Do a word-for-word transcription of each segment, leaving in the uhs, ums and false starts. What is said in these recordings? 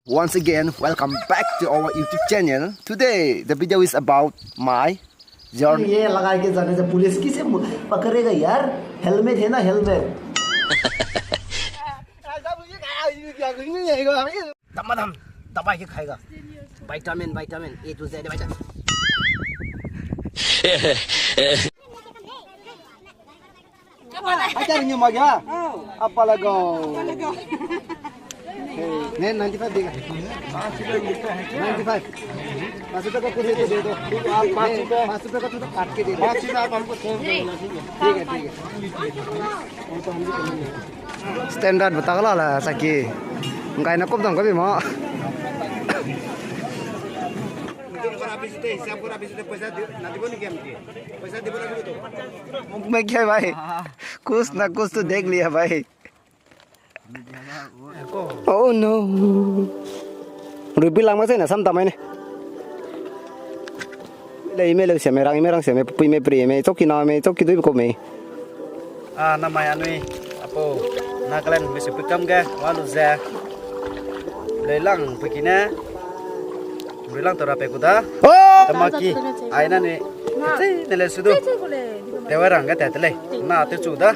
Once again, welcome back to our YouTube channel. Today, the video is about my journey. ये लगा के जाने से पुलिस किसे पकड़ेगा यार? हेलमेट है ना, हेलमेट। धमाधम दबा के खाएगा। Vitamin, vitamin, A to Z vitamin. Acha rinyo ma gya? Apa lagau. Ne ninety five dega. Ninety five. पाँच रुपए का कुछ दे दो। पाँच रुपए का तो काट के दे दो। पाँच रुपए आप हमको सेव कर दो, ठीक है? ठीक है, ठीक है। Standard bata la la saki. Ngai na kop dong ka bi ma. मैं क्या भाई, कुछ ना कुछ तो देख लिया भाई। Oh no. Ruibi lang ma zai na sam tamai ne. Lei me leu sia me rang me rang sia me pui me pri me choki na me choki dui ko me. A namai anui apo Nagaland me se pui kam ge wa lu ze. Lei lang pui kine. Ruilang to rape kuda. Oh! Tamaki. Ai na ni. Tei ne le sudu. Te wa rang ga te te lei. Na te chu da.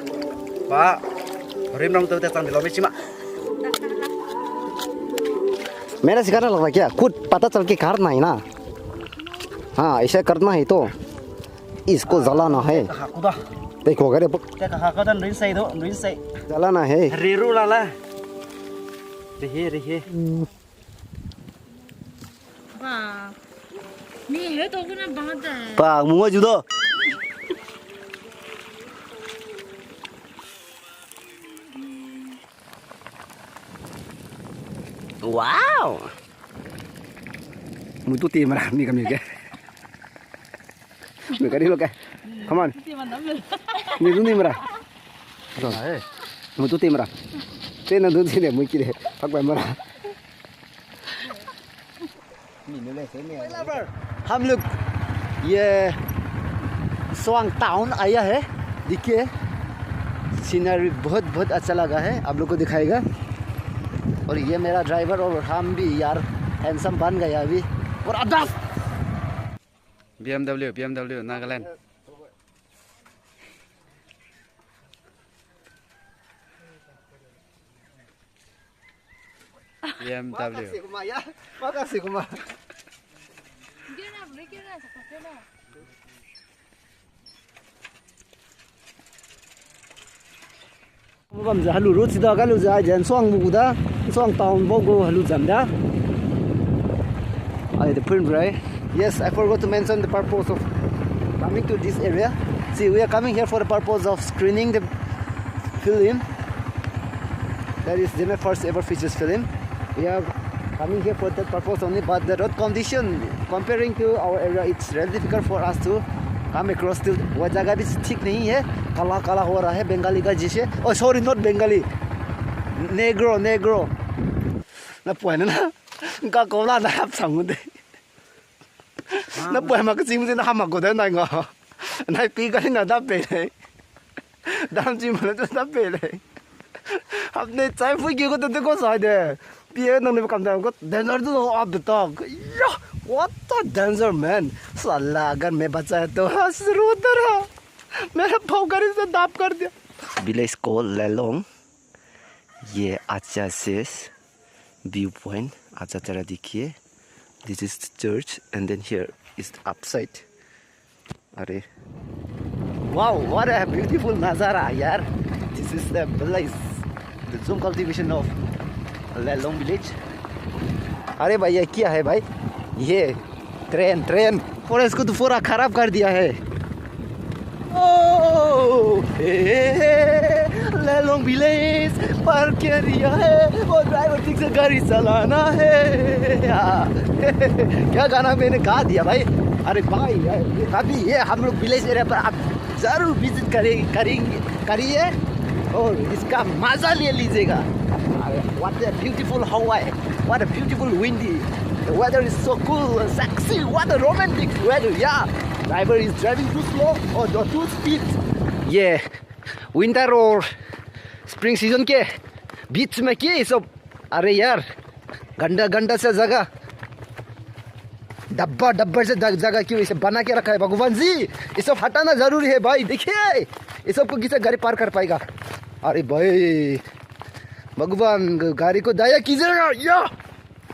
Ba. Rim rang to te chang de lo me chima. मेरा सिखाने लगता क्या? खुद पता चल के करना है ना। हाँ, ऐसे करना है तो। इसको जलाना है। Kaha kuda. देखो, अगर ये प- Te kaha ka dan rin sei do, rin sei. जलाना है। Riru la la. Rihe, rihe. Ba. Mi he to kuna ba da. Pa, munga judo. Wow. Mutu ti mara, mi kami ke. Mi kari lo ke. Come on. Mi tu ni mara. Mutu ti mara. Te na tu ti de, mu ki de. Pak ba mara. हम लोग ये स्वांग टाउन आया है, देखिए, सीनरी बहुत, बहुत अच्छा लगा है, आप लोग को दिखाएगा। और ये मेरा ड्राइवर और हम भी यार हैंडसम बन गया अभी। और अदस! BMW, BMW, Nagaland. BMW. Makasi kuma ya, makasi kuma. Bam ze halu road sida ka lu ze ai zen suang mu da, suang town bo go halu zam da. Ai the print right. Yes, I forgot to mention the purpose of coming to this area. See, we are coming here for the purpose of screening the film. That is Zeme first ever features film. We are coming here for that purpose only, but the road condition, comparing to our area, it's really difficult for us to come across still. वो जगह भी ठीक नहीं है, काला काला हो रहा है बंगाली का जैसे। Oh, sorry, not Bengali, Negro, Negro. Na puai na na, ka ko la na hap sang de. Na puai ma ka chim de na hama ko de na nga. Na pi ka na da pe de. Dam chi mala chu da pe lei. Apne chai phui ki ko te ko sai de. Pie nang ne kam da ko danger du no up the top. Ya, what a danger, man. Sala, agar main bacha hai to has ro tara. Mera phau gari se dap kar diya. Village called Lelong. ये अच्छा से view point अच्छा तरह देखिए। This is the church and then here is the upside. अरे, wow, what a beautiful नज़ारा यार. This is the village, the Zunga cultivation of Lelong village. अरे भाई, ये क्या है भाई? ये ट्रेन, ट्रेन। Forest को तो पूरा खराब कर दिया है। ओ, ए, लेलोंग विलेज पार्क एरिया है, और ड्राइवर ठीक से गाड़ी चलाना है। हाँ। क्या गाना मैंने गा दिया भाई? अरे भाई, अभी ये हम लोग विलेज एरिया पर आप जरूर विजिट करें, करेंगे, करिए और इसका मजा ले लीजिएगा। अरे, what a beautiful Hawaii, what a beautiful windy, the weather is so cool and sexy, what a romantic weather, yeah. Driver is driving too slow or too speed. ये winter और spring season के बीच में के सब, अरे यार, गंदा गंदा सा जगह, डब्बा डब्बा से जग- जगह क्यों इसे बना के रखा है भगवान जी? ये सब हटाना जरूरी है भाई। देखिए, ये सबको किसे गाड़ी पार कर पाएगा? अरे भाई, भगवान, गाड़ी को दया कीजिएगा या।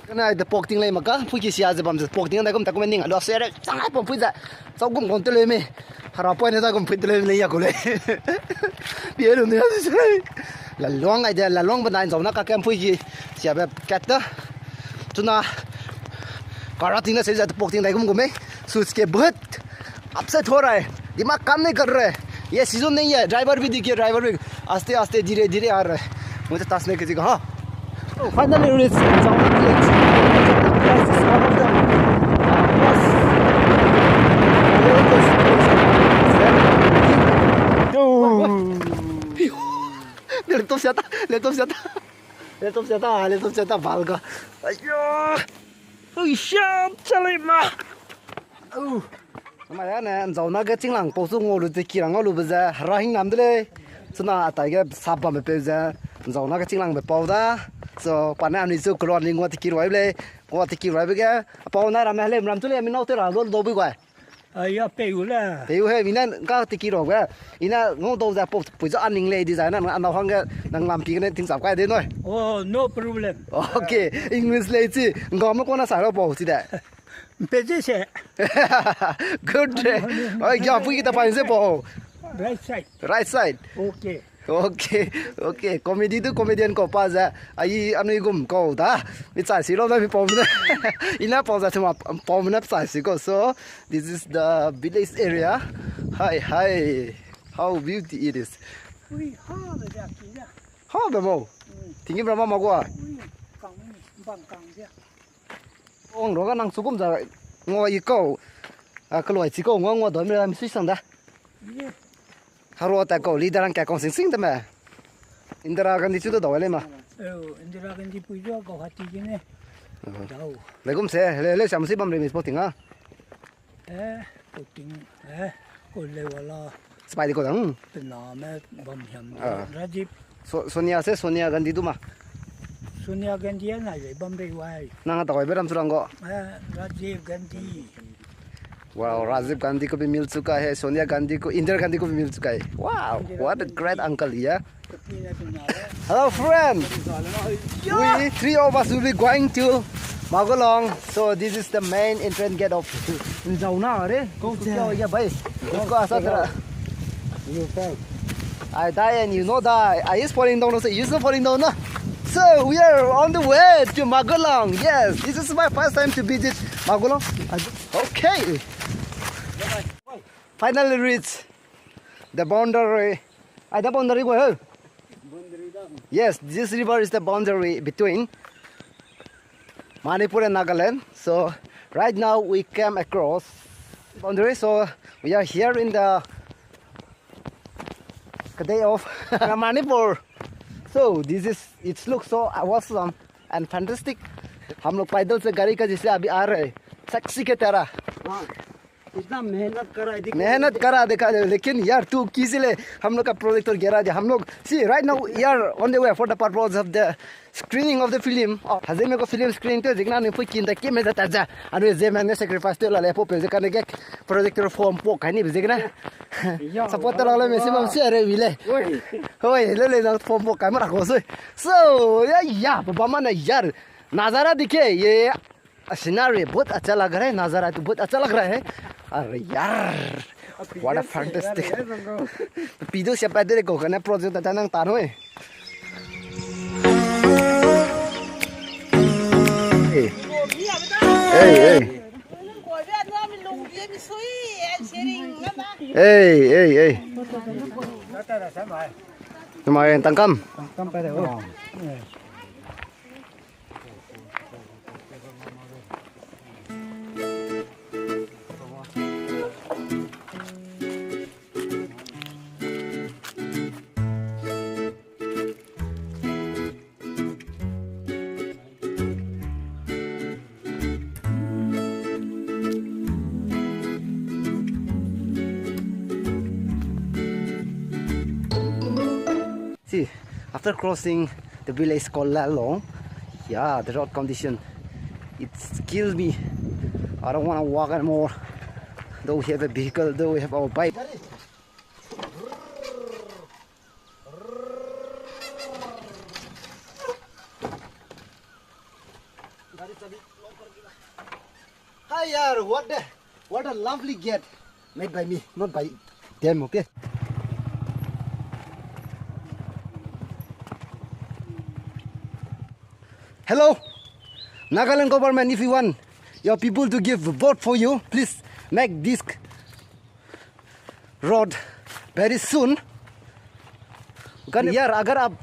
Kane ai de pok ting lei maka, pui ki sia ze bam ze pok ting dai gum ta gum ning a lo se re, chang ai pom pui ze. Chau gum gum te lei me. Hera poi ne da gum pui te lei me ya ku lei. Bie lu ne ya se. La luang ai de, la luang ba nai zau na ka kem pui ki sia be kat da. Chuna kara ting na se ze pok ting dai gum gum me. Su ske but. Upset ho raha hai, दिमाग काम नहीं कर रहा है। ये सीजन नहीं है, ड्राइवर भी देखिए, ड्राइवर भी आस्ते आस्ते धीरे धीरे आ रहा है। मुझे टच नहीं कीजिएगा, हाँ। Oh, finally reach Jaona Village. Guys, this is one of the, uh, most beautiful place. Laptop siata, laptop siata. Laptop siata, laptop siata, balga. Ayo. Ui, sham, chalai ma. Oh. Namai ya ne, nzauna ge chinglang pau su ngau lu ze kirang ngau lu be ze, hera hing nam de lei. Suna atai ge sap bam be peu ze, nzauna ge chinglang be pau da. So, pa ne anui su kuluan li ngua tiki ruai be lei, ngua tiki ruai be ge, pau na ram me helem ram chu lei, mi nau te ra lo do bui guai. Aya, peu le. Peu he, mi ne ka tiki ro ge, i ne ngau dau ze pau, pui zu aning lei di zai na, anau hang ge, nang lampi ge ne ting sap kai de noi. Oh, no problem. Okay, English lei chi, ngau me kona sa ro pau chi de. Mpe ze se. Good. Oi, ya, pui kita pa se po. Right side. Right side. Okay. Okay, okay. Comedy du comedian ko pa ze. Ai, anui gum ko da. Mi chai si lo na mi pom ne. Ina pom za chuma pom ne chai si ko. So, this is the village area. Hi, hi. How beauty it is. Ui, ha, be ja ki ja. Ha, be mo. Mm. Tingi brama ma gua. Ui, kang ni, bang kang ja. Ong ro ga nang chu gum za ngua i kau, a, kaloi chi kau ngua ngua doi me mi sui sang da. Ye. Haro ta kau leader ang ka kong sing sing ta me. Indira Gandhi chu da doi le ma. Oh, Indira Gandhi pui jo Guwahati ge ne. Oh. Dau. Le gum se, le, le sam si bam re mi sporting a. Eh, sporting, eh, ko le wala. Spy di ko dang. Tena me bam hiam. Ah. Rajiv. So-, Sonia se, Sonia Gandhi du ma. Sonia Gandhi a nai le bam bei wai. Nang a doi be ram chu rang go. Eh, Rajiv Gandhi. Wow, Rajiv Gandhi ko bhi mil chuka hai, Sonia Gandhi ko, Indira Gandhi ko bhi mil chuka hai. Wow, what a great uncle, yeah. Hello, friend. We three of us will be going to Magolong. So this is the main entrance gate of Nzauna, re? Go to Kiao, yeah, bhai. Let's go, Asatra. You fell. I die and you no die. I is falling down, also you is not falling down, na? So we are on the way to Magolong. Yes, this is my first time to visit Magolong. I, okay. Finally reach the boundary. Ai, the boundary go, huh? Yes, this river is the boundary between Manipur and Nagaland. So right now we came across boundary. So we are here in the Kadai of Manipur. So this is, it looks so awesome and fantastic. हम लोग पैदल से गाड़ी का जैसे अभी आ रहे हैं, साक्षी की तरह। हाँ, इतना मेहनत करा है, देखिए। मेहनत करा देखा जाए, लेकिन यार, तू किसी ले हम लोग का प्रोजेक्टर गिरा दिया। हम लोग, see, right now we are on the way for the purpose of the screening of the film. Oh, hazeme ko film screen te zikna ni pui kin da kime za ta za. Anu ze man ne sacrifice te la le po pe ze kane ge projector form po kai ni be zikna. Support te la le me si mam si are wi le. Oi. Oi, le le na form po kai ma ra ko sui. So, ya, ya, ba ma na yar. Nazara dikhe ye. Scenery bahut acha lag raha hai, nazara to bahut acha lag raha hai. Are yaar, what a fantastic. Pidu siapa de ko kane project ta nang tan hoi. Hey, hey. Hey, hey, hey. Tumai tangkam. See, after crossing the village called Lalong, Yeah, the road condition, it's kill me. I don't wanna walk anymore. Though we have a vehicle, though we have our bike. Hi yaar, what the, what a lovely gate made by me, not by them, okay? Hello, Nagaland government, if you want your people to give vote for you, please make this road very soon. Yaar, agar aap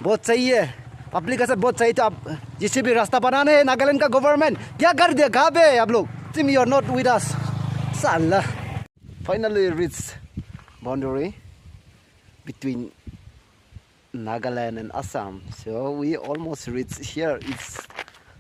vote chahiye, public ka se vote chahiye to aap J C B rasta banane, Nagaland ka government kya kar diya, kabe aap log? Tim, you are not with us. Sala. Finally reach boundary between Nagaland and Assam. So we almost reach here. It's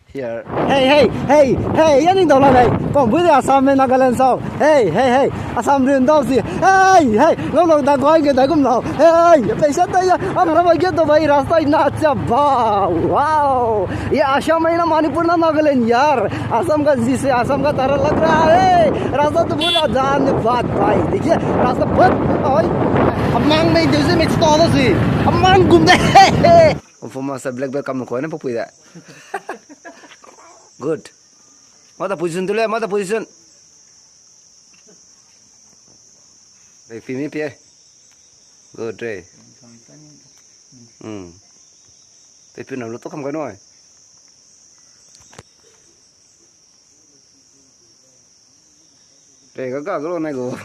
here. Hey, hey, hey, hey, ya ning dau la lei. Pam bui de Assam me Nagaland sau. Hey, hey, hey, Assam rin dau si. Hey, hey, lo lo da goi ge da gum lau. Hey, pe sha ta ya. Ang ra ba ge to bai rasta na cha ba. Wow. Ye Assam na Manipur na Nagaland yaar. Assam ka jise Assam ka tarah lag raha hai. Rasta to bura jaan de baat bhai. Dekhiye, rasta bahut, oi. Amang mei de se mei chita da si. Amang gum de. Confirm master black belt kam ko ne papui da. Good. Mata position tu le, mata position. Rei, pi mi pie. Good, rei. Hmm. Pe pi na lo to kam kai noi. Rei, ga ga lo nai go.